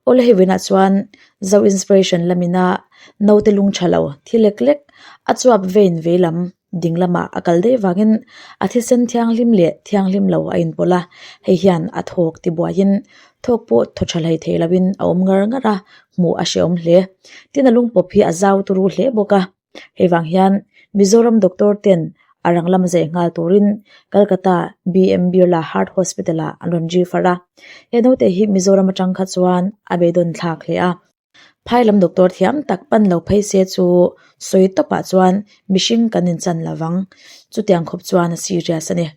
Awle hei vawiinah chuan Zo Inspiration lamina naute lung tha lo thi lek lek a chuap vein vei lam ding lamah a kal daih vangin a thisen thianghlim leh thianghlim lo a inpawlh a, hei hian a thawk tibuaiin thawk pawh thaw tha hlei thei loin a awm ngar ngar a, hmuh a hrehawm hle. Tin a lungpawp hi a zau turu hle bawk a. Hei vang hian Mizoram doctor ten a rang lam zeh nghal turin Calcutta BM Birla Heart Hospital ah an rawn refer a. He naute hi Mizoram atang kha chuan a beidawn thlak hle a. Phai lam doctor thiam tak pan lo phei se chu sawi tawpah chuan mihring kan inchan lovang. Chutiang khawp chuan a serious a ni.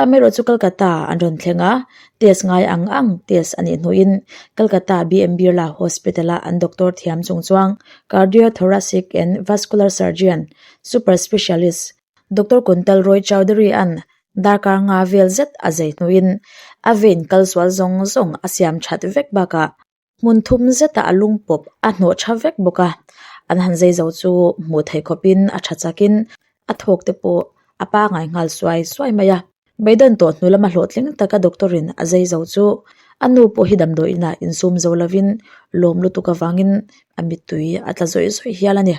Amaherawh chu Calcutta an rawn thleng a, test ngai ang ang test a nih hnuin Calcutta BM Birla Hospital-a an doctor thiam chung chuang Cardiothoracic and Vascular Surgeon Super Specialist Doctor Kuntal Roy Chowdhury-a'n darkar nga vel zet a zei hnuin a vein kal sual zawng zawng a siam that vek bakah Hmun thum zetah a lung pawp a hnawh tha vek bawk a, an han zei zo chu hmuh theih khawpin a tha chakin a thawk te pawh a pangai nghal suai suai mai a. Beidawn tawh hnu lama hlawhtling taka doctor in a zei zo chu a nu pawh hi damdawi inah insum zo lovin lawm lutuk avangin a mittui a tla zawih zawih hial a ni.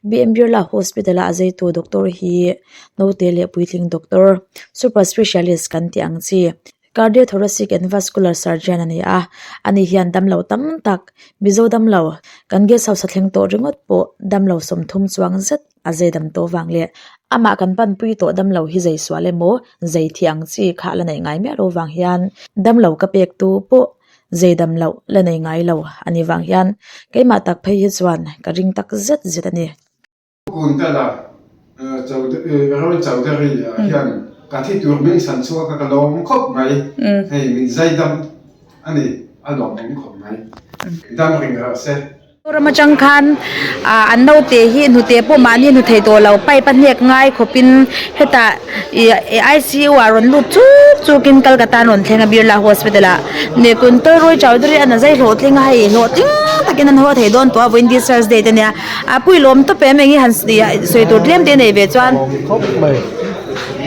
BM Birla Hospital a a zeitu doctor hi naute leh puitling doctor super specialist kan tih ang chi. Cardiothoracic and Vascular Surgeon a ni a, ani hian damlo tam tak, Mizo damlo, kan guest house a thleng tawh ringawt pawh damlo 30 chuang zet a zei dam tawh vang leh amah kan panpui tawh damlo hi zei sual emaw zei thih ang chi kha la neih ngai miah lo vang hian damlo ka pek tu pawh zei dam loh la nei ngai lo a ni vang hian keimah tak phei hi chuan ka ring tak zet zet a ni. Kuntala Roy Chowdhury hian ka thi tur min chhan chhuak a ka lawm khawp mai. Hei min zai dam a ni, a lawmawm khawp mai. Dam reng rawh se. Ram atang khan an naute hi hnute pawh mahni hnu thei tawh lo pipe a hnek ngai khawpin hetah ih ICU ah rawn lut chuk chukin Calcutta an rawn thleng a Birla Hospital ah Nekuntal Roy Chowdhury an a zai hlawhtling a hei hlawhtling takin an haw thei dawn tawh a vawiin discharge date a nia a pui lawm tawp em eng hi han sawi tur tlem te nei ve chuan. Lawm khawp mai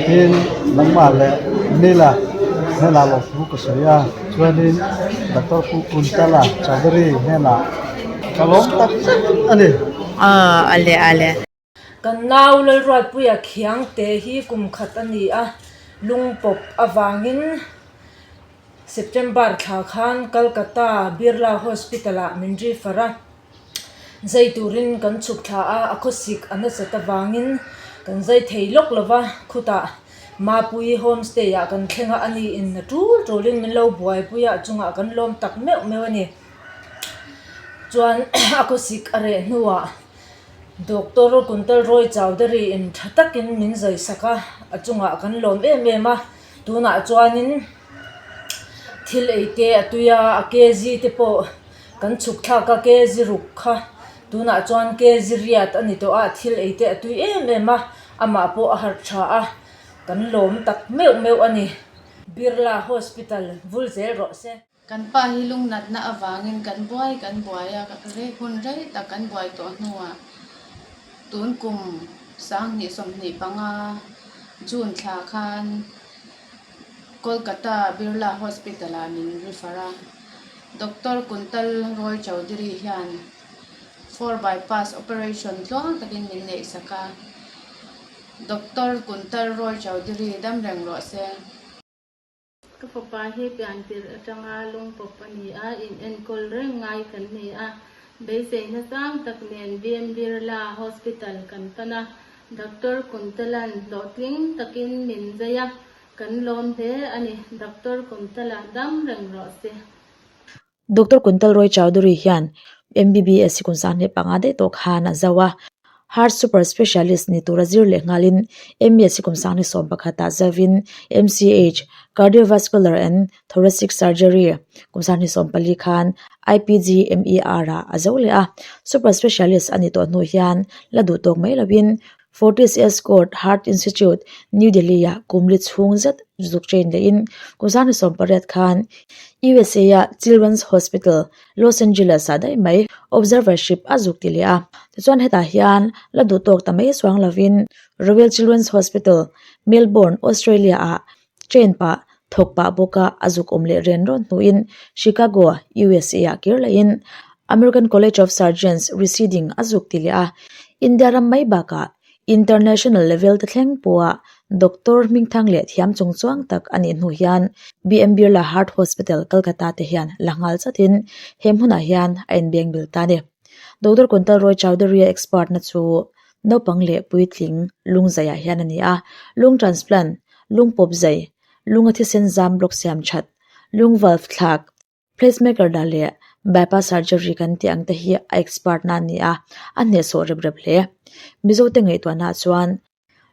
tin nangmah leh Nila hnenah lawm thu ka sawi a chuanin Doctor Pu Kuntala Chowdhury hnenah ka lawm tak zet a ni. Aw ale ale. Kan nau Lalruatpuia Khiangte hi kum khat a ni a, lungpawp avangin September thla khan Calcutta Birla Hospital ah min refer a, zai turin kan chhuk thla a, a khawsik a nasat avangin kan zai thei lawk lo va, khutah Mapuii homestay ah kan thleng a, ani in a tul tulin min lo buaipui a, a chungah kan lawm tak meuh meuh a ni. Chuan a khawsik a reh hnuah. Doctor Kuntal Roy Chowdhury in tha takin min zai sak a, a chungah kan lawm em em a, tunah chuanin thil ei te a tui a, a kg te pawh kan chhuk thlak a, kg ruk kha tunah chuan kg riat a ni tawh a, thil ei te a tui em em a, amah pawh a harh tha a, kan lawm tak meuh meuh a ni. Birla Hospital vul zel rawh se. Kan pa hi lungnatna avangin kan buai kan buai a, rei hun rei tak kan buai tawh hnuah tun kum 2025 June thla khan Kolkata Birla Hospital ah min refer a. Doctor Kuntal Roy Chowdhury hian four bypass operation tluang takin min neihsak a. Doctor Kuntal Roy Chowdhury dam reng rawh se. Ka fapa hi piantir atanga lungpawp a ni a, in enkawl reng ngai kan ni a. Beiseina sang tak nen BM Birla Hospital kan pan a, Doctor Kuntalan hlawhtling takin min zai a, kan lawm hle a ni. Doctor Kuntala dam reng rawh se. Doctor Kuntal Roy Chowdhury hian MBBS hi kum 25 daih tawh khan a zo a, Heart Super Specialist ni tura zir leh nghalin MS hi kum 11 ah zovin MCH, Cardiovascular and Thoracic Surgery, kum 24 khan IPGMER ah a zo leh a. Super Specialist a ni tawh hnu hian la duh tawk mai lovin Fortis Escort Heart Institute, New Delhi-ah kum li chhung zet zuk train lehin kum 28 khan USA-a Children's Hospital, Los Angeles-ah daih mai observership a zuk ti leh a. Tichuan hetah hian la duh tawk ta mai chuang lovin Royal Children's Hospital, Melbourne, Australia-ah train pah. Thawk pah bawka a zuk awm leh ren rawn hnuin Chicago, USA ah kir lahin American College of Surgeons residing a zuk ti leh a, India ram mai bakah International level te thleng pawha doctor hmingthang leh thiam chungchuang tak a nih hnu hian BM Birla Heart Hospital, Kolkata te hian la nghal chatin he hmunah hian a inbeng bil ta a ni. Doctor Kuntal Roy Chowdhury-a expert na chu naupang leh puitling lung zaiah hian a ni a, lung transplant, lung pawp zai, lunga thisen zam block siam that, lung valve thlak, Pacemaker dah leh bypass surgery kan tih ang te hi a expert na a ni a, a hnehsawh rep rep hle. Mizo te ngaihtuahna ah chuan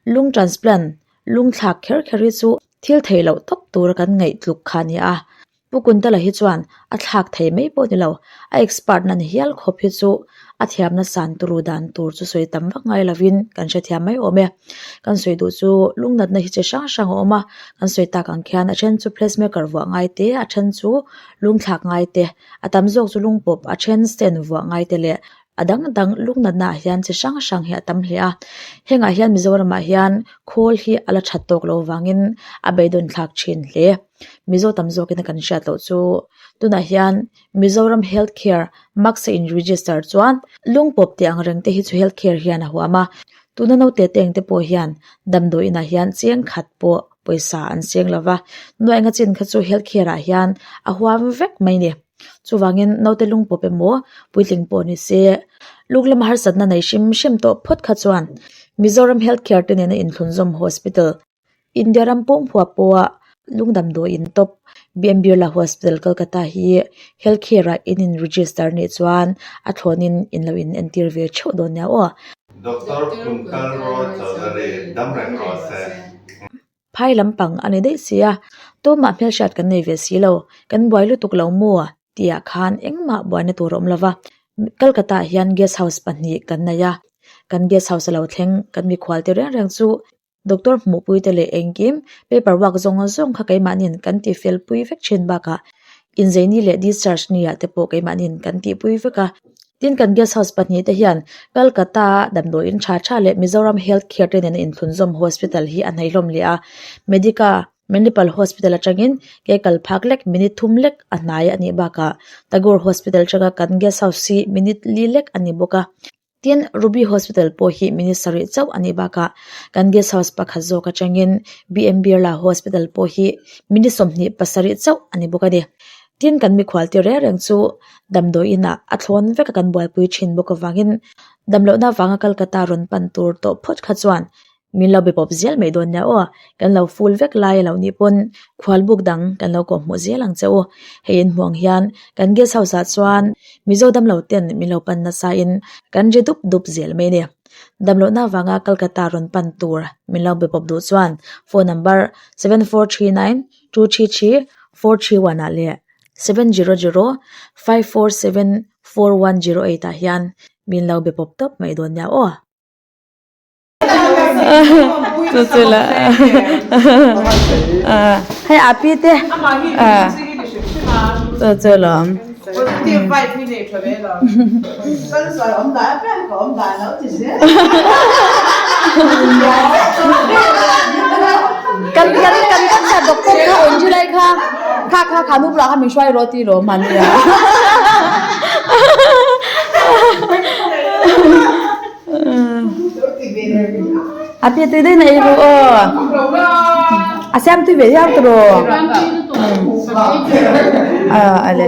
lung transplant, lung thlak kher kher hi chu thil theih loh tawp tura kan ngaih tluk kha a ni a. Pu Kuntala hi chuan a thlak thei mai pawh ni lo, a expert na ni hial khawp hi chu a thiamna san turu dan tur chu sawi tam vak ngai lovin kan hrethiam mai awm e. Kan sawi duh chu lungnatna hi chi hrang hrang a awm a, kan sawi tak ang khian a then chu pacemaker vuah ngai te, a then chu lungthlak ngai te, a tam zawk chu lungpawp, a then stent vuah ngai te leh a dang dang lungnatna ah hian chi hrang hrang hi a tam hle a. Hengah hian Mizoramah hian khawl hi a la that tawk lo vangin a beidawn thlak thin hle. Mizo tam zawkin a kan hriat loh chu tunah hian Mizoram Health Care Max a in register chuan lungpawp tih ang reng te hi chu Health Care hian a huam a, tuna naute te eng te pawh hian damdawi inah hian cheng khat pawh pawisa an seng lo va, nuaih chin kha chu Health Care ah hian a huam vek mai ni. Chuvangin naute lungpawp emaw puitling pawh ni se lung lama harsatna nei hrim hrim tawh phawt kha chuan Mizoram Health Care te nena inthlunzawm Hospital India ram pawm huap pawha lungdamdawi in tawp BM Birla Hospital Kolkata hi health care ah in in register nih chuan a thlawnin in lo in entir ve theuh dawn nia aw. Doctor Kuntal Roy Chaudhary dam reng rawh se. Phai lampang a ni daih si a, tumah hmelhriat kan nei ve si lo, kan buai lutuk lo maw tihah khan engmah buaina tur a awm lo va, Kolkata ah hian guest house pahnih kan nei a, kan guest house a lo thleng kan mikhual te reng reng chu Doctor hmuhpui te leh engkim paper work zawng zawng kha keimahniin kan ti fel pui vek thin bakah inzeini leh discharge ni ah te pawh keimahniin kan tih pui vek a. Tin kan guest house pahnih te hian Kolkata a damdawiin tha tha leh Mizoram Health Care te nena inthlunzawm hospital hi a hnaih hlawm leh a, Medica Manipal Hospital atangin ke kal phak lek minute thum lek a hnai a nih bakah Tagore Hospital atanga kan guest house hi minute li lek a ni bawk a. Tin, Ruby Hospital pawh hi minute sarih chauh a nih bakah kan guest house pakhat zawk atangin BM Birla Hospital pawh hi minute 27 chauh a ni bawk a ni. Tin, kan mikhual te reng reng chu damdawi inah a thlawn vek a kan buaipui thin bawk avangin damlohna vanga Kolkata rawn pan tur tawh phawt kha chuan Min lo be pawp zel mai dawn nia aw, kan lo full vek lai a lo nih pawn khual buk dang kan lo kawh hmuh zel ang che u. Hei in hmuh ang hian kan guest house ah chuan Mizo damlo ten min lo pan nasa in kan ri dup dup zel mai a ni. Damlohna avanga Kolkata rawn pan tur min lo be pawp duh chuan phone number 7439 233 431 ah leh 700 547 4108 ah hian min lo be pawp tawp mai dawn nia aw. Chu chu la hei a pi te chu chu lawm kan kan kan kan kha doctor kha awm zui lai kha kha kha kha nu bulah khan min hruai rawh tih lawm mahni a. A pi tui daih na ei ru aw. A siam tui ve hiau tawh ru. A ale.